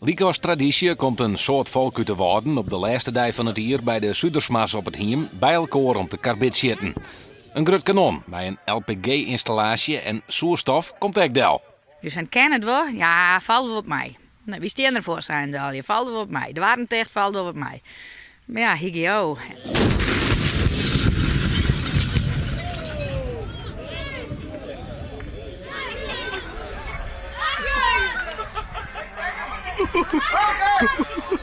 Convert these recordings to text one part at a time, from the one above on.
Lykas tradysje komt in soad folk út de Wâlden op de lêste dei fan it jier by de Sudersma's op it hiem by elkoar om te karbidsjitten. In grut kanon mei in LPG-ynstallaasje en soerstof komt ek del. Dus en ken it wol? Ja, falt wol op mei. Nee, wy stean derfoar, seinen se allegear. Falt wol op mei. Doarren ticht, falt wol op mei. Mar ja, higio.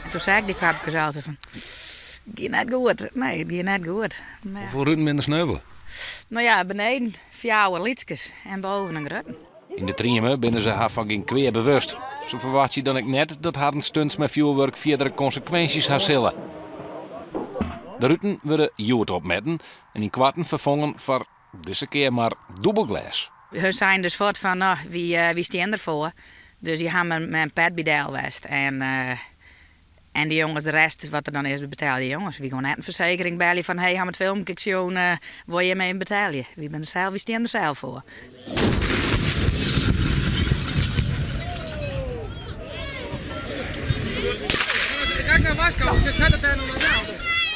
En toen sei ik dy kwabkes al fan, it gie net goed. Nee, it gie net goed. Hoefolle ruten binne der sneuvele? No ja, beneden fjouwer lytskes en boven in grutten. Yn de Trieme binne se har fan gjin kwea bewust. Se ferwachtsje dan ek net dat harren stunts mei fjoerwurk fierdere konsekwinsjes ha sille. De ruten wurde hjoed opmetten en ynkoarten ferfongen foar dizze kear mar dûbel glês. Hun seinen dus fuort fan, no, wy stean derfoar. Dus dy ha mei in pet by del west. En En de jonges, de rest wat der dan is, betelje de jonges. Wy gean net in fersekering belje fan hey, ha it filmke sjoen, uh, wol jim even betelje? Wy binne der sels, wy stean der sels foar.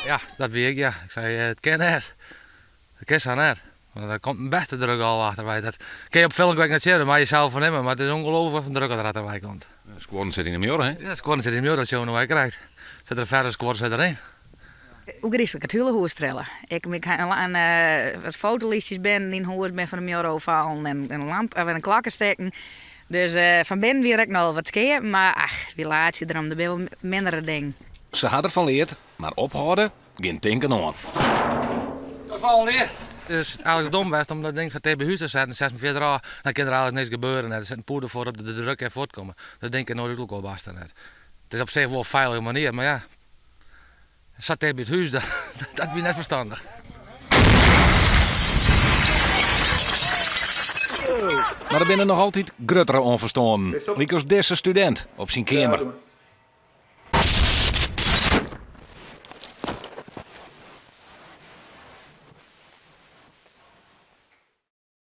Ja, dat wie ik, ja. Ik sei, it kin net. It kin sa net. Want der komt in bêste druk al achterwei. Dat kin je op filmke ek net sjen, dat moatte je sels fernimme. Mar it is ûngelooflik wat foar druk der achterwei komt. De skuorren sitte yn de muorre, hè? Ja, de skuorren sitte yn de muorre, dat sjogge we no ek krekt. Sit der in ferse skuor sit deryn. Oergryslik, it hiele hûs trille. Ik, ik ha in, in, wat fotolistjes binnen yn hûs bin fan de muorre ôffallen en in lamp of in klokke stikken. Dus fan binnen wie der ek noch wat skea, mar ach, wy laitsje derom, der binne wol mindere dingen. Se ha derfan leard, mar ophâlde Gjin tinken oan. Dat falt near. It is eigentlik dom west om dat ding sa ticht by hús te setten, 46 ôf. Dan kin der eigentlik niks gebeuren. Der sit in poeder foar op de druk kin fuortkomme. Dat ding kin noait út elkoar barste net. It is op sich wol in feilige manier, mar ja, sa ticht by it hús, dat wie net ferstannich. Mar der binne noch altyd gruttere ûnferstânnen, lykas dizze studint op syn keamer.